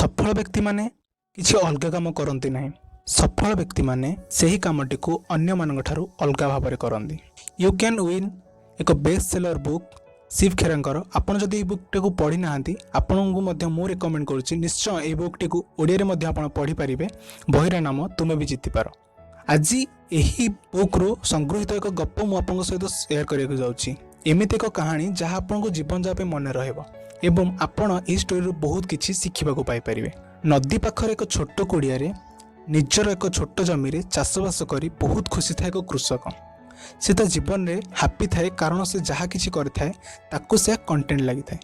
ସଫଳ ବ୍ୟକ୍ତିମାନେ କିଛି ଅଲଗା କାମ କରନ୍ତି ନାହିଁ। ସଫଳ ବ୍ୟକ୍ତିମାନେ ସେହି କାମଟିକୁ ଅନ୍ୟମାନଙ୍କ ଠାରୁ ଅଲଗା ଭାବରେ କରନ୍ତି। You can win ଏକ ବେଷ୍ଟ ସେଲର ବୁକ୍ ଶିବ ଖେରାଙ୍କର। ଆପଣ ଯଦି ଏହି ବୁକ୍ଟିକୁ ପଢ଼ିନାହାନ୍ତି, ଆପଣଙ୍କୁ ମଧ୍ୟ ମୁଁ ରେକମେଣ୍ଡ କରୁଛି, ନିଶ୍ଚୟ ଏହି ବୁକ୍ଟିକୁ ଓଡ଼ିଆରେ ମଧ୍ୟ ଆପଣ ପଢ଼ିପାରିବେ। ବହିର ନାମ ତୁମେ ବି ଜିତିପାର। ଆଜି ଏହି ବୁକ୍ରୁ ସଂଗୃହୀତ ଏକ ଗପ ମୁଁ ଆପଣଙ୍କ ସହିତ ସେୟାର କରିବାକୁ ଯାଉଛି। ଏମିତି ଏକ କାହାଣୀ ଯାହା ଆପଣଙ୍କୁ ଜୀବନ ଯାକ ପାଇଁ ମନେ ରହିବ ଏବଂ ଆପଣ ଏହି ଷ୍ଟୋରିରୁ ବହୁତ କିଛି ଶିଖିବାକୁ ପାଇପାରିବେ। ନଦୀ ପାଖରେ ଏକ ଛୋଟ କୁଡ଼ିଆରେ ନିଜର ଏକ ଛୋଟ ଜମିରେ ଚାଷବାସ କରି ବହୁତ ଖୁସି ଥାଏ ଏକ କୃଷକ। ସେ ତା ଜୀବନରେ ହାପି ଥାଏ, କାରଣ ସେ ଯାହା କିଛି କରିଥାଏ, ତାକୁ ସେ କଣ୍ଟେଣ୍ଟ ଲାଗିଥାଏ।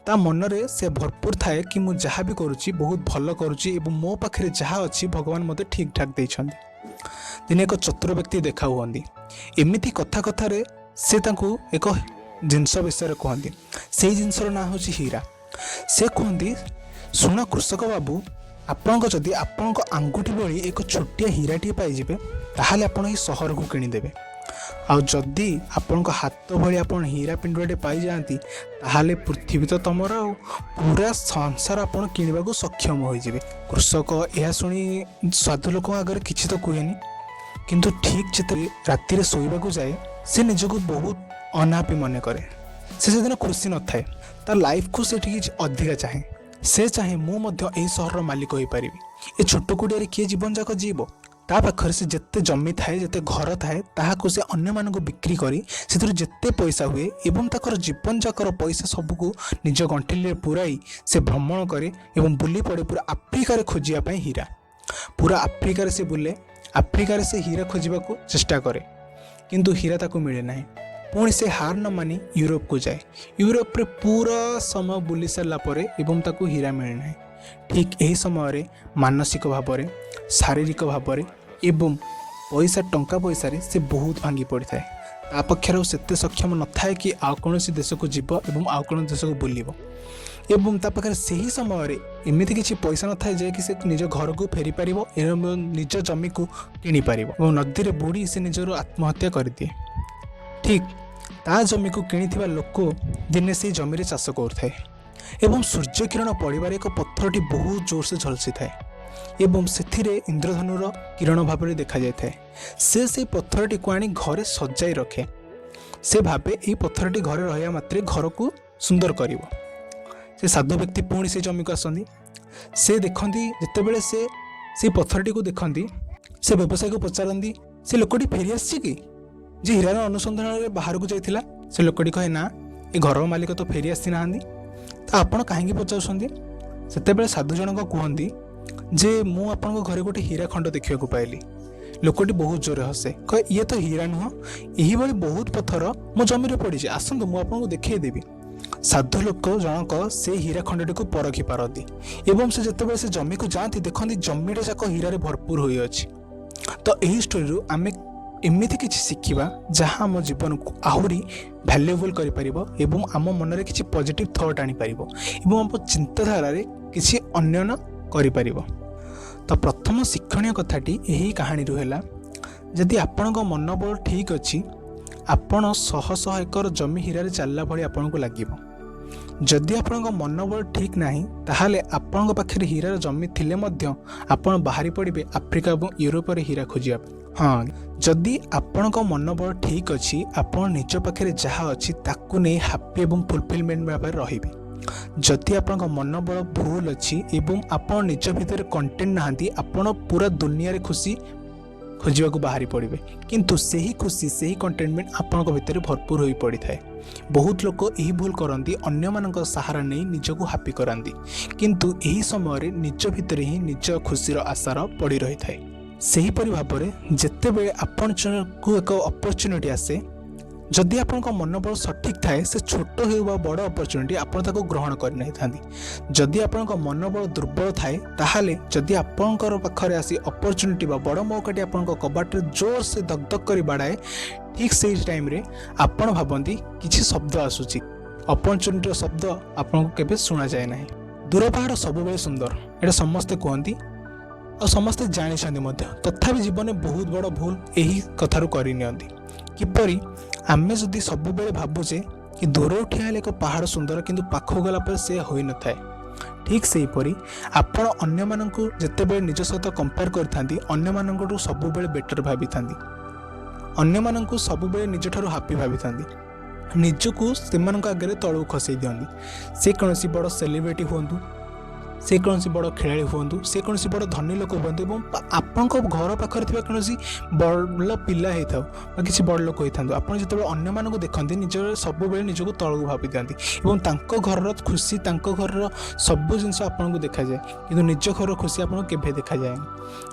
ତା ମନରେ ସେ ଭରପୁର ଥାଏ କି ମୁଁ ଯାହା ବି କରୁଛି, ବହୁତ ଭଲ କରୁଛି ଏବଂ ମୋ ପାଖରେ ଯାହା ଅଛି, ଭଗବାନ ମୋତେ ଠିକ୍ ଠାକ୍ ଦେଇଛନ୍ତି। ଦିନେ ଏକ ଚତୁର ବ୍ୟକ୍ତି ଦେଖା ହୁଅନ୍ତି। ଏମିତି କଥା କଥାରେ ସେ ତାଙ୍କୁ ଏକ ଜିନିଷ ବିଷୟରେ କୁହନ୍ତି। ସେଇ ଜିନିଷର ନାଁ ହେଉଛି ହୀରା। ସେ କୁହନ୍ତି, "ଶୁଣ କୃଷକ ବାବୁ, ଆପଣଙ୍କ ଯଦି ଆପଣଙ୍କ ଆଙ୍ଗୁଠି ଭଳି ଏକ ଛୋଟିଆ ହୀରାଟିଏ ପାଇଯିବେ, ତାହେଲେ ଆପଣ ଏହି ସହରକୁ କିଣିଦେବେ। ଆଉ ଯଦି ଆପଣଙ୍କ ହାତ ଭଳି ଆପଣ ହୀରା ପିଣ୍ଡୁଳାଟେ ପାଇଯାଆନ୍ତି, ତାହେଲେ ପୃଥିବୀ ତ ତମର ଆଉ ପୁରା ସଂସାର ଆପଣ କିଣିବାକୁ ସକ୍ଷମ ହୋଇଯିବେ।" କୃଷକ ଏହା ଶୁଣି ସାଧୁ ଲୋକଙ୍କ ଆଗରେ କିଛି ତ କୁହେନି, କିନ୍ତୁ ଠିକ୍ ଯେତେବେଳେ ରାତିରେ ଶୋଇବାକୁ ଯାଏ, ସେ ନିଜକୁ ବହୁତ ଅନହାପି ମନେ କରେ। ସେ ସେଦିନ ଖୁସି ନଥାଏ। ତା ଲାଇଫକୁ ସେ କିଛି ଅଧିକା ଚାହେଁ। ସେ ଚାହେଁ, ମୁଁ ମଧ୍ୟ ଏହି ସହରର ମାଲିକ ହୋଇପାରିବି। ଏ ଛୋଟ କୁଡ଼ିଆରେ କିଏ ଜୀବନ ଯାକ ଯିବ? ତା ପାଖରେ ସେ ଯେତେ ଜମି ଥାଏ, ଯେତେ ଘର ଥାଏ, ତାହାକୁ ସେ ଅନ୍ୟମାନଙ୍କୁ ବିକ୍ରି କରି ସେଥିରୁ ଯେତେ ପଇସା ହୁଏ ଏବଂ ତାଙ୍କର ଜୀବନ ଯାକର ପଇସା ସବୁକୁ ନିଜ ଗଣ୍ଠିଲିରେ ପୁରାଇ ସେ ଭ୍ରମଣ କରେ ଏବଂ ବୁଲି ପଡ଼େ ପୁରା ଆଫ୍ରିକାରେ ଖୋଜିବା ପାଇଁ ହୀରା। ପୁରା ଆଫ୍ରିକାରେ ସେ ବୁଲେ। ଆଫ୍ରିକାରେ ସେ ହୀରା ଖୋଜିବାକୁ ଚେଷ୍ଟା କରେ, କିନ୍ତୁ ହୀରା ତାକୁ ମିଳେ ନାହିଁ। ପୁଣି ସେ ହାର ନ ମାନି ୟୁରୋପକୁ ଯାଏ। ୟୁରୋପରେ ପୁରା ସମୟ ବୁଲି ସାରିଲା ପରେ ଏବଂ ତାକୁ ହୀରା ମିଳେ ନାହିଁ। ଠିକ୍ ଏହି ସମୟରେ ମାନସିକ ଭାବରେ, ଶାରୀରିକ ଭାବରେ ଏବଂ ପଇସା ଟଙ୍କା ପଇସାରେ ସେ ବହୁତ ଭାଙ୍ଗି ପଡ଼ିଥାଏ। ତା ପକ୍ଷରେ ଆଉ ସେତେ ସକ୍ଷମ ନଥାଏ କି ଆଉ କୌଣସି ଦେଶକୁ ଯିବ ଏବଂ ଆଉ କୌଣସି ଦେଶକୁ ବୁଲିବ ଏବଂ ତା ପାଖରେ ସେହି ସମୟରେ ଏମିତି କିଛି ପଇସା ନଥାଏ ଯେ କି ସେ ନିଜ ଘରକୁ ଫେରିପାରିବ ଏବଂ ନିଜ ଜମିକୁ କିଣିପାରିବ ଏବଂ ନଦୀରେ ବୁଡ଼ି ସେ ନିଜର ଆତ୍ମହତ୍ୟା କରିଦିଏ। ଠିକ୍ ତା ଜମିକୁ କିଣିଥିବା ଲୋକ ଦିନେ ସେଇ ଜମିରେ ଚାଷ କରୁଥାଏ ଏବଂ ସୂର୍ଯ୍ୟ କିରଣ ପଡ଼ିବାରେ ଏକ ପଥରଟି ବହୁତ ଜୋରସେ ଝଲସିଥାଏ ଏବଂ ସେଥିରେ ଇନ୍ଦ୍ରଧନୁର କିରଣ ଭାବରେ ଦେଖାଯାଇଥାଏ। ସେ ସେଇ ପଥରଟିକୁ ଆଣି ଘରେ ସଜାଇ ରଖେ। ସେ ଭାବେ, ଏହି ପଥରଟି ଘରେ ରହିବା ମାତ୍ରେ ଘରକୁ ସୁନ୍ଦର କରିବ। ସେ ସାଧୁ ବ୍ୟକ୍ତି ପୁଣି ସେ ଜମିକୁ ଆସନ୍ତି। ସେ ଦେଖନ୍ତି, ଯେତେବେଳେ ସେ ସେଇ ପଥରଟିକୁ ଦେଖନ୍ତି, ସେ ବ୍ୟବସାୟୀକୁ ପଚାରନ୍ତି, "ସେ ଲୋକଟି ଫେରି ଆସିଛି କି, ଯେ ହୀରାର ଅନୁସନ୍ଧାନରେ ବାହାରକୁ ଯାଇଥିଲା?" ସେ ଲୋକଟି କହେ, "ନା, ଏ ଘରର ମାଲିକ ତ ଫେରି ଆସିନାହାନ୍ତି, ତ ଆପଣ କାହିଁକି ପଚାରୁଛନ୍ତି?" ସେତେବେଳେ ସାଧୁ ଜଣକ କୁହନ୍ତି ଯେ ମୁଁ ଆପଣଙ୍କ ଘରେ ଗୋଟେ ହୀରା ଖଣ୍ଡ ଦେଖିବାକୁ ପାଇଲି। ଲୋକଟି ବହୁତ ଜୋରେ ହସେ, କହେ, "ଇଏ ତ ହୀରା ନୁହଁ। ଏହିଭଳି ବହୁତ ପଥର ମୋ ଜମିରେ ପଡ଼ିଛି। ଆସନ୍ତୁ, ମୁଁ ଆପଣଙ୍କୁ ଦେଖେଇଦେବି।" ସାଧୁ ଲୋକ ଜଣକ ସେ ହୀରା ଖଣ୍ଡଟିକୁ ପରଖି ପାରନ୍ତି ଏବଂ ସେ ଯେତେବେଳେ ସେ ଜମିକୁ ଯାଆନ୍ତି, ଦେଖନ୍ତି ଜମିଟା ଯାକ ହୀରାରେ ଭରପୁର ହୋଇଅଛି। ତ ଏହି ଷ୍ଟୋରିରୁ ଆମେ ଏମିତି କିଛି ଶିଖିବା ଯାହା ଆମ ଜୀବନକୁ ଆହୁରି ଭ୍ୟାଲୁଏବୁଲ୍ କରିପାରିବ ଏବଂ ଆମ ମନରେ କିଛି ପଜିଟିଭ୍ ଥଟ୍ ଆଣିପାରିବ ଏବଂ ଆମ ଚିନ୍ତାଧାରାରେ କିଛି ଉନ୍ନୟନ କରିପାରିବ। ତ ପ୍ରଥମ ଶିକ୍ଷଣୀୟ କଥାଟି ଏହି କାହାଣୀରୁ ହେଲା, ଯଦି ଆପଣଙ୍କ ମନୋବଳ ଠିକ୍ ଅଛି, ଆପଣ ଶହ ଶହ ଏକର ଜମି ହୀରାରେ ଚାଲିଲା ଭଳି ଆପଣଙ୍କୁ ଲାଗିବ। ଯଦି ଆପଣଙ୍କ ମନୋବଳ ଠିକ୍ ନାହିଁ, ତାହେଲେ ଆପଣଙ୍କ ପାଖରେ ହୀରାର ଜମି ଥିଲେ ମଧ୍ୟ ଆପଣ ବାହାରି ପଡ଼ିବେ ଆଫ୍ରିକା ଏବଂ ୟୁରୋପରେ ହୀରା ଖୋଜିବା ପାଇଁ। ହଁ, ଯଦି ଆପଣଙ୍କ ମନୋବଳ ଠିକ୍ ଅଛି, ଆପଣ ନିଜ ପାଖରେ ଯାହା ଅଛି, ତାକୁ ନେଇ ହାପି ଏବଂ ଫୁଲଫିଲମେଣ୍ଟ ଭାବରେ ରହିବେ। ଯଦି ଆପଣଙ୍କ ମନୋବଳ ଭୁଲ ଅଛି ଏବଂ ଆପଣ ନିଜ ଭିତରେ କଣ୍ଟେଣ୍ଟ ନାହାନ୍ତି, ଆପଣ ପୁରା ଦୁନିଆରେ ଖୁସି ଖୋଜିବାକୁ ବାହାରି ପଡ଼ିବେ, କିନ୍ତୁ ସେହି ଖୁସି, ସେହି କଣ୍ଟେଣ୍ଟମେଣ୍ଟ ଆପଣଙ୍କ ଭିତରେ ଭରପୁର ହୋଇ ପଡ଼ିଥାଏ। ବହୁତ ଲୋକ ଏହି ଭୁଲ କରନ୍ତି, ଅନ୍ୟମାନଙ୍କ ସାହାରା ନେଇ ନିଜକୁ ହାପି କରାନ୍ତି, କିନ୍ତୁ ଏହି ସମୟରେ ନିଜ ଭିତରେ ହିଁ ନିଜ ଖୁସିର ଆଶାର ପଡ଼ି ରହିଥାଏ। ସେହିପରି ଭାବରେ ଯେତେବେଳେ ଆପଣଙ୍କୁ ଏକ ଅପରଚ୍ୟୁନିଟି ଆସେ, ଯଦି ଆପଣଙ୍କ ମନୋବଳ ସଠିକ୍ ଥାଏ, ସେ ଛୋଟ ହେଉ ବା ବଡ଼ ଅପରଚ୍ୟୁନିଟି, ଆପଣ ତାକୁ ଗ୍ରହଣ କରିନେଇଥାନ୍ତି। ଯଦି ଆପଣଙ୍କ ମନୋବଳ ଦୁର୍ବଳ ଥାଏ, ତାହେଲେ ଯଦି ଆପଣଙ୍କର ପାଖରେ ଆସି ଅପରଚ୍ୟୁନିଟି ବା ବଡ଼ ମୌକାଟି ଆପଣଙ୍କ କବାଟରେ ଜୋରସେ ଧକ୍ ଧକ୍ କରି ବାଡ଼ାଏ, ଠିକ୍ ସେଇ ଟାଇମ୍ରେ ଆପଣ ଭାବନ୍ତି କିଛି ଶବ୍ଦ ଆସୁଛି। ଅପରଚ୍ୟୁନିଟିର ଶବ୍ଦ ଆପଣଙ୍କୁ କେବେ ଶୁଣାଯାଏ ନାହିଁ। ଦୂର ପାହାଡ଼ ସବୁବେଳେ ସୁନ୍ଦର, ଏଇଟା ସମସ୍ତେ କୁହନ୍ତି ଆଉ ସମସ୍ତେ ଜାଣିଛନ୍ତି ମଧ୍ୟ। ତଥାପି ଜୀବନରେ ବହୁତ ବଡ଼ ଭୁଲ ଏହି କଥାରୁ କରିନିଅନ୍ତି। କିପରି? ଆମେ ଯଦି ସବୁବେଳେ ଭାବୁଛେ କି ଦୂରରୁ ଠିଆ ହେଲେ ଏକ ପାହାଡ଼ ସୁନ୍ଦର, କିନ୍ତୁ ପାଖକୁ ଗଲା ପରେ ସେ ହୋଇନଥାଏ। ଠିକ୍ ଠିକ୍ ସେହିପରି ଆପଣ ଅନ୍ୟମାନଙ୍କୁ ଯେତେବେଳେ ନିଜ ସହିତ କମ୍ପେୟାର କରିଥାନ୍ତି, ଅନ୍ୟମାନଙ୍କଠୁ ସବୁବେଳେ ବେଟର୍ ଭାବିଥାନ୍ତି, ଅନ୍ୟମାନଙ୍କୁ ସବୁବେଳେ ନିଜଠାରୁ ହାପି ଭାବିଥାନ୍ତି, ନିଜକୁ ସେମାନଙ୍କ ଆଗରେ ତଳକୁ ଖସେଇ ଦିଅନ୍ତି। ସେ କୌଣସି ବଡ଼ ସେଲିବ୍ରିଟି ହୁଅନ୍ତୁ, ସେ କୌଣସି ବଡ଼ ଖେଳାଳି ହୁଅନ୍ତୁ, ସେ କୌଣସି ବଡ଼ ଧନୀ ଲୋକ ହୁଅନ୍ତୁ ଏବଂ ଆପଣଙ୍କ ଘର ପାଖରେ ଥିବା କୌଣସି ଭଲ ପିଲା ହେଇଥାଉ ବା କିଛି ବଡ଼ ଲୋକ ହେଇଥାନ୍ତୁ, ଆପଣ ଯେତେବେଳେ ଅନ୍ୟମାନଙ୍କୁ ଦେଖନ୍ତି, ନିଜର ସବୁବେଳେ ନିଜକୁ ତଳକୁ ଭାବି ଦିଅନ୍ତି ଏବଂ ତାଙ୍କ ଘରର ଖୁସି, ତାଙ୍କ ଘରର ସବୁ ଜିନିଷ ଆପଣଙ୍କୁ ଦେଖାଯାଏ, କିନ୍ତୁ ନିଜ ଘରର ଖୁସି ଆପଣଙ୍କୁ କେବେ ଦେଖାଯାଏନି।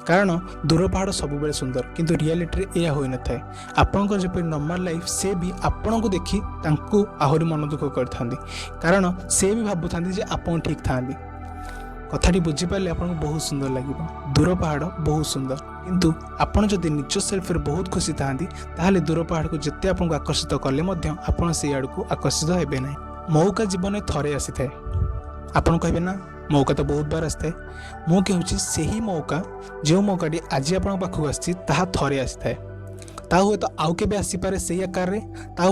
କାରଣ ଦୂର ପାହାଡ଼ ସବୁବେଳେ ସୁନ୍ଦର, କିନ୍ତୁ ରିଆଲିଟିରେ ଏହା ହୋଇନଥାଏ। ଆପଣଙ୍କର ଯେପରି ନର୍ମାଲ୍ ଲାଇଫ୍, ସେ ବି ଆପଣଙ୍କୁ ଦେଖି ତାଙ୍କୁ ଆହୁରି ମନ ଦୁଃଖ କରିଥାନ୍ତି, କାରଣ ସେ ବି ଭାବୁଥାନ୍ତି ଯେ ଆପଣ ଠିକ୍ ଥାଆନ୍ତି। କଥାଟି ବୁଝିପାରିଲେ ଆପଣଙ୍କୁ ବହୁତ ସୁନ୍ଦର ଲାଗିବ। ଦୂର ପାହାଡ଼ ବହୁତ ସୁନ୍ଦର, କିନ୍ତୁ ଆପଣ ଯଦି ନିଜ ସେଲ୍ଫରେ ବହୁତ ଖୁସି ଥାଆନ୍ତି, ତାହେଲେ ଦୂର ପାହାଡ଼କୁ ଯେତେ ଆପଣଙ୍କୁ ଆକର୍ଷିତ କଲେ ମଧ୍ୟ ଆପଣ ସେଇ ଆଡ଼କୁ ଆକର୍ଷିତ ହେବେ ନାହିଁ। ମୌକା ଜୀବନରେ ଥରେ ଆସିଥାଏ। ଆପଣ କହିବେ, ନା, ମୌକା ତ ବହୁତ ବାର ଆସିଥାଏ। ମୁଁ କହୁଛି, ସେହି ମୌକା, ଯେଉଁ ମୌକାଟି ଆଜି ଆପଣଙ୍କ ପାଖକୁ ଆସିଛି, ତାହା ଥରେ ଆସିଥାଏ। ତାହା ହୁଏତ ଆଉ କେବେ ଆସିପାରେ ସେଇ ଆକାରରେ, ତାହା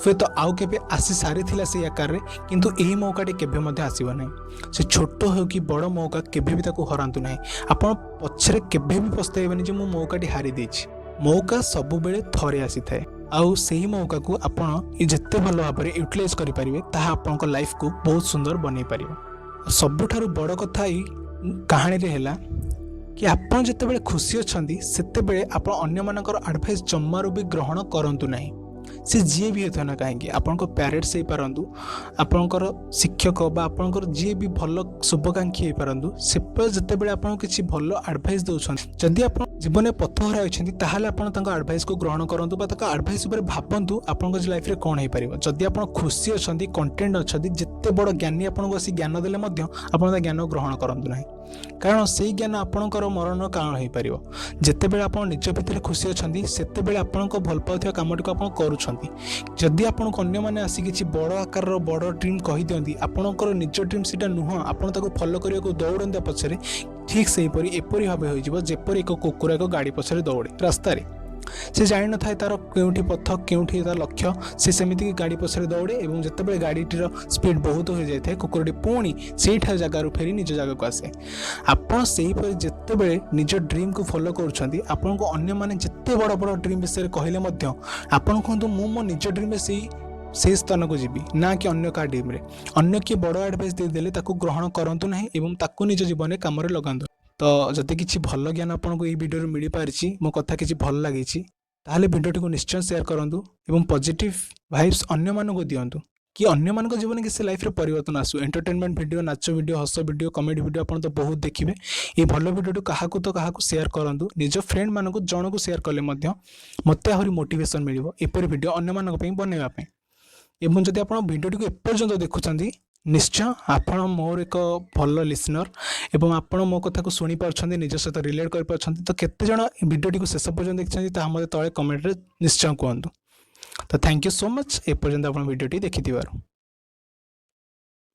ହୁଏତ ଆଉ କେବେ ଆସି ସାରିଥିଲା ସେଇ ଆକାରରେ, କିନ୍ତୁ ଏହି ମୌକାଟି କେବେ ମଧ୍ୟ ଆସିବ ନାହିଁ। ସେ ଛୋଟ ହେଉ କି ବଡ଼ ମୌକା, କେବେ ବି ତାକୁ ହରାନ୍ତୁ ନାହିଁ। ଆପଣ ପଛରେ କେବେ ବି ପସ୍ତାଇବେନି ଯେ ମୁଁ ମୌକାଟି ହାରି ଦେଇଛି। ମୌକା ସବୁବେଳେ ଥରେ ଆସିଥାଏ ଆଉ ସେହି ମୌକାକୁ ଆପଣ ଯେତେ ଭଲ ଭାବରେ ୟୁଟିଲାଇଜ୍ କରିପାରିବେ, ତାହା ଆପଣଙ୍କ ଲାଇଫକୁ ବହୁତ ସୁନ୍ଦର ବନେଇ ପାରିବ। ସବୁଠାରୁ ବଡ଼ କଥା ଏଇ କାହାଣୀରେ ହେଲା କି ଆପଣ ଯେତେବେଳେ ଖୁସି ଅଛନ୍ତି, ସେତେବେଳେ ଆପଣ ଅନ୍ୟମାନଙ୍କର ଆଡ଼ଭାଇସ୍ ଜମାରୁ ବି ଗ୍ରହଣ କରନ୍ତୁ ନାହିଁ। ସେ ଯିଏ ବି ହେଇଥାଉ ନା କାହିଁକି, ଆପଣଙ୍କ ପ୍ୟାରେଣ୍ଟସ୍ ହେଇପାରନ୍ତୁ, ଆପଣଙ୍କର ଶିକ୍ଷକ ବା ଆପଣଙ୍କର ଯିଏ ବି ଭଲ ଶୁଭାକାଂକ୍ଷୀ ହେଇପାରନ୍ତୁ, ସେ ଯେତେବେଳେ ଆପଣଙ୍କୁ କିଛି ଭଲ ଆଡ଼ଭାଇସ୍ ଦେଉଛନ୍ତି, ଯଦି ଆପଣ ଜୀବନରେ ପଥ ହରାଇଛନ୍ତି, ତାହେଲେ ଆପଣ ତାଙ୍କ ଆଡ଼ଭାଇସ୍କୁ ଗ୍ରହଣ କରନ୍ତୁ ବା ତାଙ୍କ ଆଡ଼ଭାଇସ୍ ଉପରେ ଭାବନ୍ତୁ ଆପଣଙ୍କ ଲାଇଫ୍ରେ କ'ଣ ହେଇପାରିବ। ଯଦି ଆପଣ ଖୁସି ଅଛନ୍ତି, କଣ୍ଟେଣ୍ଟ ଅଛନ୍ତି, ଯେତେ ବଡ଼ ଜ୍ଞାନୀ ଆପଣଙ୍କୁ ଆସି ଜ୍ଞାନ ଦେଲେ ମଧ୍ୟ ଆପଣ ତା ଜ୍ଞାନ ଗ୍ରହଣ କରନ୍ତୁ ନାହିଁ, କାରଣ ସେଇ ଜ୍ଞାନ ଆପଣଙ୍କର ମରଣର କାରଣ ହେଇପାରିବ। ଯେତେବେଳେ ଆପଣ ନିଜ ଭିତରେ ଖୁସି ଅଛନ୍ତି, ସେତେବେଳେ ଆପଣଙ୍କ ଭଲ ପାଉଥିବା କାମଟିକୁ ଆପଣ କରୁଛନ୍ତି। ଯଦି ଆପଣଙ୍କୁ ଅନ୍ୟମାନେ ଆସି କିଛି ବଡ଼ ଆକାରର ବଡ଼ ଡ୍ରିମ୍ କହିଦିଅନ୍ତି, ଆପଣଙ୍କର ନିଜ ଡ୍ରିମ୍ ସେଇଟା ନୁହଁ, ଆପଣ ତାକୁ ଫଲୋ କରିବାକୁ ଦୌଡ଼ନ୍ତି ପଛରେ, ଠିକ୍ ସେହିପରି ଏପରି ଭାବେ ହୋଇଯିବ ଯେପରି ଏକ କୁକୁର ଏକ ଗାଡ଼ି ପଛରେ ଦୌଡ଼େ ରାସ୍ତାରେ। ସେ ଜାଣିନଥାଏ ତା'ର କେଉଁଠି ପଥ, କେଉଁଠି ତା ଲକ୍ଷ୍ୟ। ସେ ସେମିତି ଗାଡ଼ି ପଛରେ ଦୌଡ଼େ ଏବଂ ଯେତେବେଳେ ଗାଡ଼ିଟିର ସ୍ପିଡ଼ ବହୁତ ହୋଇଯାଇଥାଏ, କୁକୁରଟି ପୁଣି ସେଇଠାରୁ ଜାଗାରୁ ଫେରି ନିଜ ଜାଗାକୁ ଆସେ। ଆପଣ ସେହିପରି ଯେତେବେଳେ ନିଜ ଡ୍ରିମ୍କୁ ଫଲୋ କରୁଛନ୍ତି, ଆପଣଙ୍କୁ ଅନ୍ୟମାନେ ଯେତେ ବଡ଼ ବଡ଼ ଡ୍ରିମ୍ ବିଷୟରେ କହିଲେ ମଧ୍ୟ ଆପଣ କୁହନ୍ତୁ, ମୁଁ ମୋ ନିଜ ଡ୍ରିମ୍ରେ ସେଇ ସ୍ଥାନକୁ ଯିବି, ନା କି ଅନ୍ୟ କାହା ଡ୍ରିମ୍ରେ। ଅନ୍ୟ କିଏ ବଡ଼ ଆଡ଼ଭାଇସ୍ ଦେଇଦେଲେ ତାକୁ ଗ୍ରହଣ କରନ୍ତୁ ନାହିଁ ଏବଂ ତାକୁ ନିଜ ଜୀବନରେ କାମରେ ଲଗାନ୍ତୁ। ତ ଯଦି କିଛି ଭଲ ଜ୍ଞାନ ଆପଣଙ୍କୁ ଏଇ ଭିଡ଼ିଓରୁ ମିଳିପାରିଛି, ମୋ କଥା କିଛି ଭଲ ଲାଗିଛି, ତାହେଲେ ଭିଡ଼ିଓଟିକୁ ନିଶ୍ଚୟ ସେୟାର କରନ୍ତୁ ଏବଂ ପଜିଟିଭ୍ ଭାଇବ୍ସ ଅନ୍ୟମାନଙ୍କୁ ଦିଅନ୍ତୁ କି ଅନ୍ୟମାନଙ୍କ ଜୀବନରେ କିଛି ଲାଇଫ୍ରେ ପରିବର୍ତ୍ତନ ଆସୁ। ଏଣ୍ଟରଟେନମେଣ୍ଟ ଭିଡ଼ିଓ, ନାଚ ଭିଡ଼ିଓ, ହସ ଭିଡ଼ିଓ, କମେଡ଼ି ଭିଡ଼ିଓ ଆପଣ ତ ବହୁତ ଦେଖିବେ। ଏଇ ଭଲ ଭିଡ଼ିଓଟି କାହାକୁ ତ କାହାକୁ ସେୟାର କରନ୍ତୁ। ନିଜ ଫ୍ରେଣ୍ଡମାନଙ୍କୁ ଜଣକୁ ସେୟାର କଲେ ମଧ୍ୟ ମୋତେ ଆହୁରି ମୋଟିଭେସନ୍ ମିଳିବ ଏପରି ଭିଡ଼ିଓ ଅନ୍ୟମାନଙ୍କ ପାଇଁ ବନେଇବା ପାଇଁ। ଏବଂ ଯଦି ଆପଣ ଭିଡ଼ିଓଟିକୁ ଏପର୍ଯ୍ୟନ୍ତ ଦେଖୁଛନ୍ତି, ନିଶ୍ଚୟ ଆପଣ ମୋର ଏକ ଭଲ ଲିସନର୍ ଏବଂ ଆପଣ ମୋ କଥାକୁ ଶୁଣିପାରୁଛନ୍ତି, ନିଜ ସହିତ ରିଲେଟ୍ କରିପାରୁଛନ୍ତି। ତ କେତେଜଣ ଭିଡ଼ିଓଟିକୁ ଶେଷ ପର୍ଯ୍ୟନ୍ତ ଦେଖିଛନ୍ତି, ତାହା ମୋତେ ତଳେ କମେଣ୍ଟରେ ନିଶ୍ଚୟ କୁହନ୍ତୁ। ତ thank you so much ଏପର୍ଯ୍ୟନ୍ତ ଆପଣ ଭିଡ଼ିଓଟି ଦେଖିଥିବାରୁ।